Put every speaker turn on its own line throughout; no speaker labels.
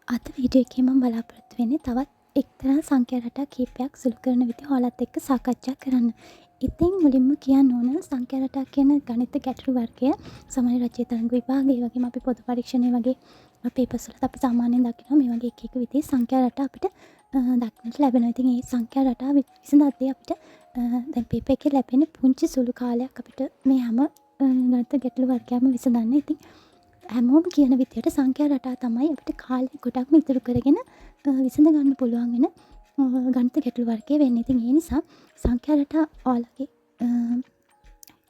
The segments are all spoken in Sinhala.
අද වීඩියෝ එකේ මම බලාපොරොත්තු වෙන්නේ තවත් එක්තරා සංඛ්‍යා රටා කීපයක් සුළු කරන විදිහ ඔයාලත් එක්ක සාකච්ඡා කරන්න. ඉතින් මුලින්ම කියන්න ඕන සංඛ්‍යා රටා කියන ගණිත ගැටලු වර්ගය සාමාන්‍ය රජයේ තරඟ විභාග, ඒ වගේම අපි පොදු පරීක්ෂණය වගේ පේපර්ස් වලත් අපි සාමාන්‍යයෙන් දකිනවා මේ වගේ එක එක විදිහේ සංඛ්‍යා රටා අපිට දක්නට ලැබෙනවා. ඉතින් ඒ සංඛ්‍යා රටා විසඳද්දී අපිට දැන් පේපර් එකේ ලැබෙන පුංචි සුළු කාලයක් අපිට මේ හැම ගණිත ගැටලු වර්ගයක්ම විසඳන්න. ඉතින් හැමෝම කියන විදියට සංඛ්‍යා රටා තමයි අපිට කාලය ගොඩක්ම ඉතුරු කරගෙන විසඳ ගන්න පුළුවන් වෙන ගණිත ගැටලු වර්ගය වෙන්නේ. ඉතින් ඒ නිසා සංඛ්‍යා රටා ඔයාලගේ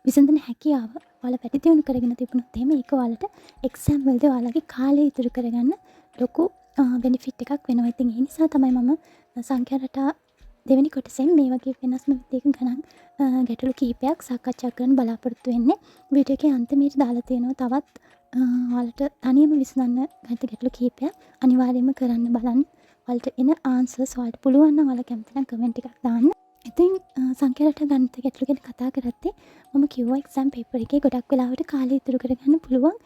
විසඳන හැකියාව ඔයාලා වැඩි දියුණු කරගෙන තිබුණොත් එහෙම ඒක ඔයාලට එක්සෑම් වලදී ඔයාලගේ කාලය ඉතුරු කරගන්න ලොකු බෙනිෆිට් එකක් වෙනවා. ඉතින් ඒ නිසා තමයි මම සංඛ්‍යා රටා දෙවෙනි කොටසෙන් මේ වගේ වෙනස්ම විදියක ගණන් ගැටලු කිහිපයක් සාකච්ඡා කරන්න බලාපොරොත්තු වෙන්නේ. වීඩියෝ එකේ අන්තිමේට දාලා තියෙනවා තවත් ඔයාලට තනියම විසඳන්න ගණිත ගැටලු කිහිපයක්. අනිවාර්යයෙන්ම කරන්න බලන්න. ඔයාලට එන ආන්සර්ස් ඔයාලට පුළුවන් නම් ඔයාලා කැමති නම් කමෙන්ට් එකක් දාන්න. ඉතින් සංඛ්‍යා රටා ගණිත ගැටලු ගැන කතා කරද්දී මම කිව්වා එක්සෑම් පේපර් එකේ ගොඩක් වෙලාවට කාලය ඉතුරු කරගන්න පුළුවන්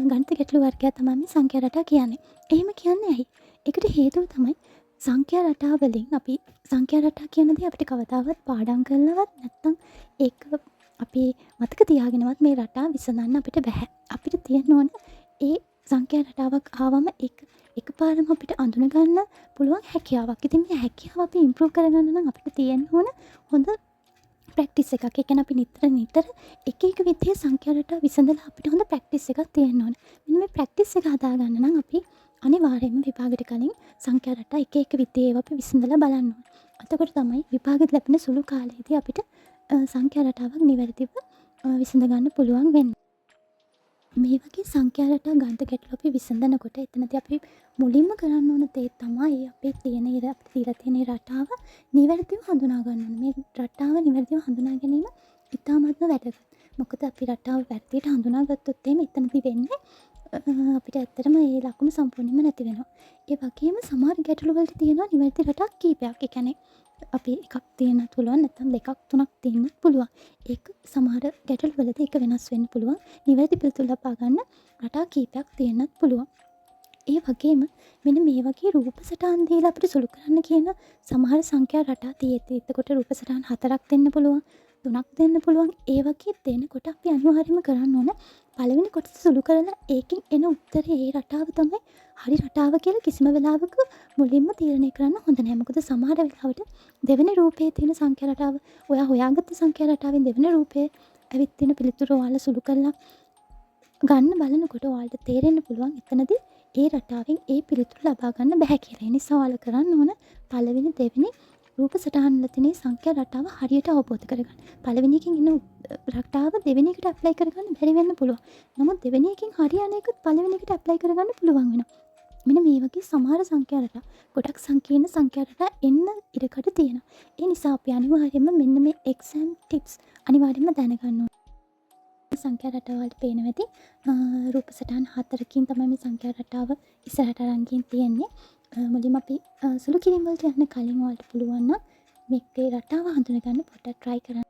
ගණිත ගැටලු වර්ගයක් තමයි මේ සංඛ්‍යා රටා කියන්නේ. එහෙම කියන්නේ ඇයි? ඒකට හේතුව තමයි සංඛ්‍යා රටා වලින් අපි සංඛ්‍යා රටා කියන දේ අපිට කවදාවත් පාඩම් කරලවත් නැත්නම් ඒක අපි මතක තියාගෙනවත් මේ රටා විසඳන්න අපිට බැහැ. අපිට තියෙන්න ඕන ඒ සංඛ්‍යා රටාවක් ආවම ඒක එකපාරම අපිට අඳුන ගන්න පුළුවන් හැකියාවක්. ඉතින් මේ හැකියාව අපි ඉම්ප්‍රූව් කරගන්න නම් අපිට තියෙන්න ඕන හොඳ ප්‍රැක්ටිස් එකක්. ඒ කියන්නේ අපි නිතර නිතර එක එක විදිහේ සංඛ්‍යා රටා විසඳලා අපිට හොඳ ප්‍රැක්ටිස් එකක් තියෙන්න ඕන. මෙන්න මේ ප්‍රැක්ටිස් එක හදාගන්න නම් අපි අනිවාර්යයෙන්ම විභාගෙට කලින් සංඛ්‍යා රටා එක එක විදිහේ ඒවා අපි විසඳලා බලන්න ඕන. එතකොට තමයි විභාගෙට ලැබෙන සුළු කාලයේදී අපිට සංඛ්‍යා රටාවක් නිවැරදිව විසඳ ගන්න පුළුවන් වෙන්නේ. මේ වගේ සංඛ්‍යා රටා ගණිත ගැටලු අපි විසඳනකොට එතනදී අපි මුලින්ම කරන්න ඕන දේ තමයි අපේ තියෙන ඉර අපිට දීලා තියෙන රටාව නිවැරදිව හඳුනා ගන්න ඕන. මේ රටාව නිවැරදිව හඳුනා ගැනීම ඉතාමත්ම වැදගත්. මොකද අපි රටාව වැරදියට හඳුනා ගත්තොත් එහෙම එතනදී වෙන්නේ අපිට ඇත්තටම ඒ ලකුණු සම්පූර්ණයෙන්ම නැති වෙනවා. ඒ වගේම සමහර ගැටලු වලට තියෙනවා නිවැරදි රටා කීපයක්. ඒ කියන්නේ අපි එකක් තියෙන්නත් පුළුවන්, නැත්නම් දෙකක් තුනක් තියෙන්නත් පුළුවන්. ඒක සමහර ගැටලු වලදී ඒක වෙනස් වෙන්න පුළුවන්. නිවැරදි පිළිතුරු ලබා ගන්න රටා කීපයක් තියෙන්නත් පුළුවන්. ඒ වගේම මෙන්න මේ වගේ රූප සටහන් දීලා අපිට සුළු කරන්න කියන සමහර සංඛ්‍යා රටා තියෙද්දි, එතකොට රූප සටහන් හතරක් දෙන්න පුළුවන්, තුනක් දෙන්න පුළුවන්. ඒ වගේ දෙනකොට අපි අනිවාර්යයෙන්ම කරන්න ඕන පළවෙනි කොටස සුළු කරලා ඒකෙන් එන උත්තරේ ඒ රටාව තමයි හරි රටාව කියලා කිසිම වෙලාවක මුලින්ම තීරණය කරන්න හොඳ නෑ. මොකද සමහර වෙලාවට දෙවෙනි රූපයේ තියෙන සංඛ්‍යා රටාව, ඔයා හොයාගත්ත සංඛ්‍යා රටාවෙන් දෙවෙනි රූපයේ ඇවිත් තියෙන පිළිතුර ඔයාලා සුළු කරලා ගන්න බලනකොට ඔයාලට තේරෙන්න පුළුවන් එතනදී ඒ රටාවෙන් ඒ පිළිතුර ලබා ගන්න බැහැ කියලා. ඒ නිසා ඔයාලා කරන්න ඕන පළවෙනි දෙවෙනි රූප සටහන් වල තියෙන සංඛ්‍යා රටාව හරියට අවබෝධ කරගන්න. පළවෙනි එකෙන් එන රටාව දෙවෙනි එකට ඇප්ලයි කරගන්න බැරි වෙන්න පුළුවන්. නමුත් දෙවෙනි එකෙන් හරියන එකත් පළවෙනි එකට ඇප්ලයි කරගන්න පුළුවන් වෙනවා. මෙන්න මේ වගේ සමහර සංඛ්‍යා රටා ගොඩක් සංකීර්ණ සංඛ්‍යා රටා එන්න ඉඩකඩ තියෙනවා. ඒ නිසා අපි අනිවාර්යයෙන්ම මෙන්න මේ එක්සෑම් ටිප්ස් අනිවාර්යයෙන්ම දැනගන්න ඕනේ. සංඛ්‍යා රටාව වලට පේනවා ඇති රූප සටහන් හතරකින් තමයි මේ සංඛ්‍යා රටාව ඉස්සරහට අරන් ගිහින් තියෙන්නේ. මුලින්ම අපි සුළු කිරීම වලට යන්න කලින් ඔයාලට පුළුවන් නම් මේකේ රටාව හඳුනගන්න පොඩ්ඩක් try කරන්න.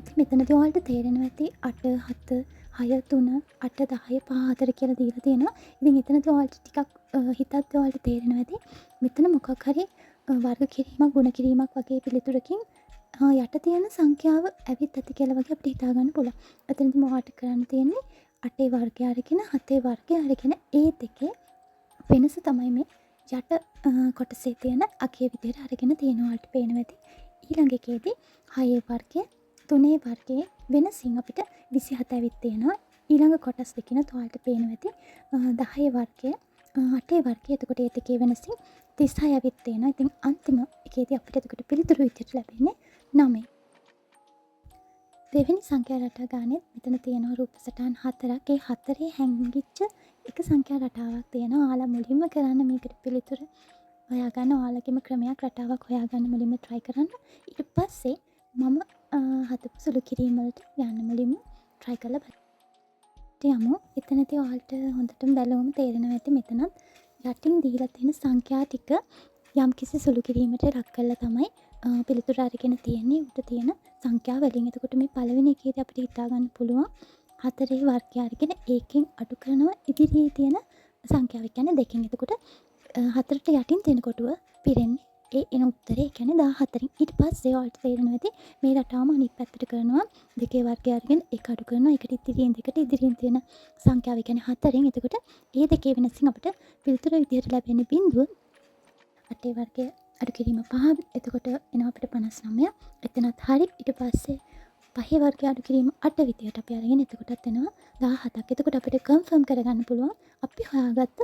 ඉතින් මෙතනදී ඔයාලට තේරෙනවා ඇති 8 7 6 3 8 10 5 4 කියලා දීලා තියෙනවා. ඉතින් එතනදී ඔයාලට ටිකක් හිතද්දී ඔයාලට තේරෙනවා ඇති මෙතන මොකක් හරි වර්ග කිරීමක් ගුණ කිරීමක් වගේ පිළිතුරකින් යට තියෙන සංඛ්‍යාව ඇවිත් ඇති කියලා වගේ අපිට හිතා ගන්න පුළුවන්. එතනදී ඔයාලට කරන්න තියෙන්නේ අටේ වර්ගය අරගෙන හතේ වර්ගය අරගෙන ඒ දෙකේ වෙනස තමයි මේ යට කොටසේ තියෙන අගය විදිහට අරගෙන තියෙනවා. ඔයාලට පේනවා ඇති. ඊළඟ එකේදී හයේ වර්ගය තුනේ වර්ගයේ වෙනසින් අපිට 27 ඇවිත් තියෙනවා. ඊළඟ කොටස් දෙකිනුත් ඔයාලට පේනවා ඇති 10 වර්ගය අටේ වර්ගය, එතකොට ඒ දෙකේ වෙනසින් 36 ඇවිත් තියෙනවා. ඉතින් අන්තිම එකේදී අපිට එතකොට පිළිතුරු විදිහට ලැබෙන්නේ 9. දෙවෙනි සංඛ්‍යා රටා ගානෙත් මෙතන තියෙනවා රූප සටහන් හතරක්. ඒ හතරේ හැංගිච්ච එක සංඛ්‍යා රටාවක් තියෙනවා. ඔයාලා මුලින්ම කරන්න මේකට පිළිතුර හොයාගන්න ඔයාලගේම ක්‍රමයක් රටාවක් හොයාගන්න මුලින්ම try කරන්න. ඊට පස්සේ මම හදපු සුළු කිරීම වලට යන්න මුලින්ම try කරලා බලන්න. යමු. එතනදී ඔයාලට හොඳටම බැලුවම තේරෙනවා ඇති මෙතනත් යටින් දීලා තියෙන සංඛ්‍යා ටික යම්කිසි සුළු කිරීමට ලක් කරලා තමයි පිළිතුර අරගෙන තියෙන්නේ උඩ තියෙන සංඛ්‍යා වලින්. එතකොට මේ පළවෙනි එකේදී අපිට හිතා ගන්න පුළුවන් හතරේ වර්ගය අරගෙන ඒකෙන් අඩු කරනවා ඉදිරියේ තියෙන සංඛ්‍යාව, ඒ කියන්නේ දෙකෙන්. එතකොට හතරට යටින් තියෙන කොටුව පිරෙන්නේ ඒ එන උත්තරේ, ඒ කියන්නේ 14න්. ඊට පස්සේ ඔයාලට තේරෙනවා ඇති මේ රටාවම අනිත් පැත්තට කරනවා. දෙකේ වර්ගය අරගෙන ඒක අඩු කරනවා. ඒකට ඉදිරියෙන් දෙකට ඉදිරියෙන් තියෙන සංඛ්‍යාව, ඒ කියන්නේ හතරෙන්. එතකොට ඒ දෙකේ වෙනසින් අපිට පිළිතුර විදිහට ලැබෙන්නේ බිංදුව. අටේ වර්ගය අඩු කිරීම පහ. එතකොට එනවා අපිට 59. එතනත් හරි. ඊට පස්සේ පහේ වර්ගය අඩු කිරීම අට විදිහට අපි අරගෙන එතකොටත් එනවා 17ක්. එතකොට අපිට කන්ෆර්ම් කරගන්න පුළුවන් අපි හොයාගත්ත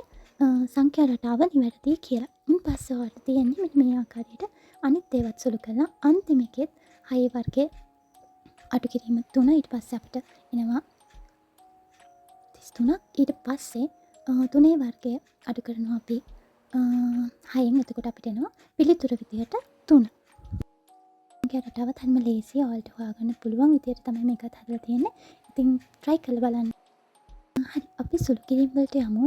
සංඛ්‍යා රටාව නිවැරදි කියලා. ඉන් පස්සේ ඔයාලට තියෙන්නේ මෙන්න මේ ආකාරයට අනිත් ඒවත් සුළු කරලා අන්තිම එකෙත් හයේ වර්ගය අඩු කිරීම තුන. ඊට පස්සේ අපිට එනවා 33ක්. ඊට පස්සේ තුනේ වර්ගය අඩු කරනවා අපි හයෙන්. එතකොට අපිට එනවා පිළිතුර විදිහට 3. සංඛ්‍යා රටාවත් හරිම ලේසි. ඔයාලට හොයාගන්න පුළුවන් විදිහට තමයි මේකත් හදලා තියෙන්නේ. ඉතින් try කරලා බලන්න. හරි, අපි සුළු කිරීම වලට යමු.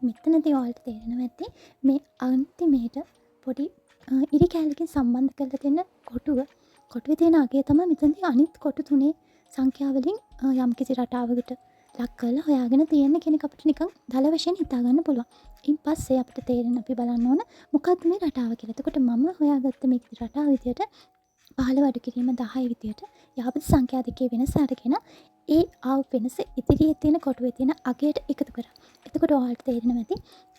මෙතනදී ඔයාලට තේරෙනවා ඇති මේ අන්තිමේට පොඩි ඉරි කෑල්ලකින් සම්බන්ධ කරලා තියෙන කොටුව. කොටුවේ තියෙන අගය තමයි මෙතනදී අනිත් කොටු තුනේ සංඛ්‍යා වලින් යම්කිසි රටාවකට ලක් කරලා හොයාගෙන තියෙන කියන එක අපිට නිකන් දල වශයෙන් හිතා ගන්න පුළුවන්. ඉන් පස්සේ අපිට තේරෙන අපි බලන්න ඕන මොකක්ද මේ රටාව කියලා. එතකොට මම හොයාගත්ත මේ රටාව විදියට 15 අඩු කිරීම 10 විදියට යාපත සංඛ්‍යා දෙකේ වෙනස අරගෙන ඒ ආව වෙනස ඉදිරියේ තියෙන කොටුවේ තියෙන අගයට එකතු කරා. එතකොට ඔයාලට තේරෙනවා ඇති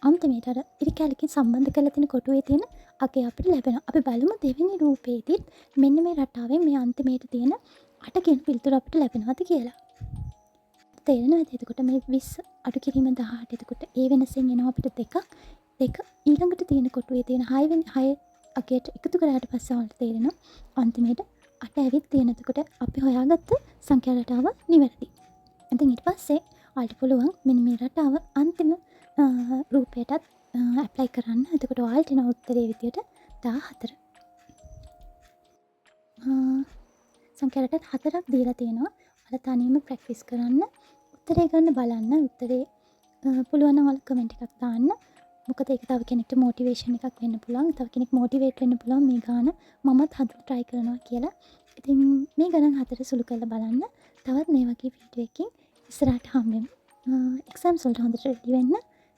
අන්තිමේට අර ඉරි කැලකින් සම්බන්ධ කරලා තියෙන කොටුවේ තියෙන අගය අපිට ලැබෙනවා. අපි බලමු දෙවෙනි රූපේදීත් මෙන්න මේ රටාවෙන් මේ අන්තිමේට තියෙන 8 කියන පිළිතුර අපිට ලැබෙනවද කියලා. තේරෙනවා ඇති. එතකොට මේ 20 අඩු කිරීම 18. එතකොට ඒ වෙනසෙන් එනවා අපිට දෙකක්. දෙක ඊළඟට තියෙන කොටුවේ තියෙන 6 වෙනි 6 අගයට එකතු කරාට පස්සේ ඔයාලට තේරෙනවා අන්තිමේට 8 ඇවිත් තියෙන. එතකොට අපි හොයාගත්ත සංඛ්‍යා රටාව නිවැරදි. ඉතින් ඊට පස්සේ ඔයාලට පුළුවන් මෙන්න මේ රටාව අන්තිම රූපයටත් ඇප්ලයි කරන්න. එතකොට ඔයාලට එන උත්තරේ විදියට 14. සංඛ්‍යා රටාත් හතරක් දීලා තියෙනවා. ඔයාලා තනියම ප්‍රැක්ටිස් කරන්න. උත්තරේ ගන්න බලන්න. උත්තරේ පුළුවන් නම් ඔයාලා කමෙන්ට් එකක් දාන්න. මොකද ඒක තව කෙනෙක්ට මොටිවේෂන් එකක් වෙන්න පුළුවන්. තව කෙනෙක් මොටිවේට් වෙන්න පුළුවන් මේ ගාන මමත් හදලා try කරනවා කියලා. ඉතින් මේ ගණන් හතර සුළු කරලා බලන්න. තවත් මේ වගේ වීඩියෝ එකකින් ඉස්සරහට හම්බෙමු. එක්සෑම්ස් වලට හොඳට රෙඩි වෙන්න,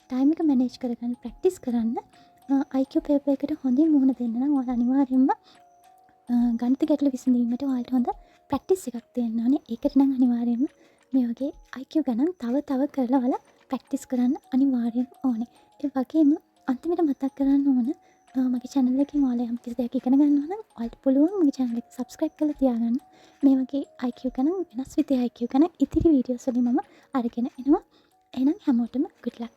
ටයිම් එක මැනේජ් කරගන්න ප්‍රැක්ටිස් කරන්න. IQ paper එකට හොඳින් මුහුණ දෙන්න නම් ඔයාලා අනිවාර්යෙන්ම ගණිත ගැටලු විසඳීමට ඔයාලට හොඳ ප්‍රැක්ටිස් එකක් තියෙන්න ඕනේ. ඒකට නම් අනිවාර්යෙන්ම මේ වගේ IQ ගණන් තව තව කරලා ඔයාලා ප්‍රැක්ටිස් කරන්න අනිවාර්යෙන්ම ඕනේ. ඒ වගේම අන්තිමට මතක් කරන්න ඕන, මගේ චැනල් එකෙන් ඔයාලා යම් කිසි දෙයක් ඉගෙන ගන්නවා නම් ඔයාලට පුළුවන් මගේ චැනල් එක සබ්ස්ක්‍රයිබ් කරලා තියාගන්න. මේ වගේ IQ ගණන්, වෙනස් විදිහේ IQ ගණන් ඉතිරි වීඩියෝස් වලින් මම අරගෙන එනවා. එහෙනම් හැමෝටම good luck.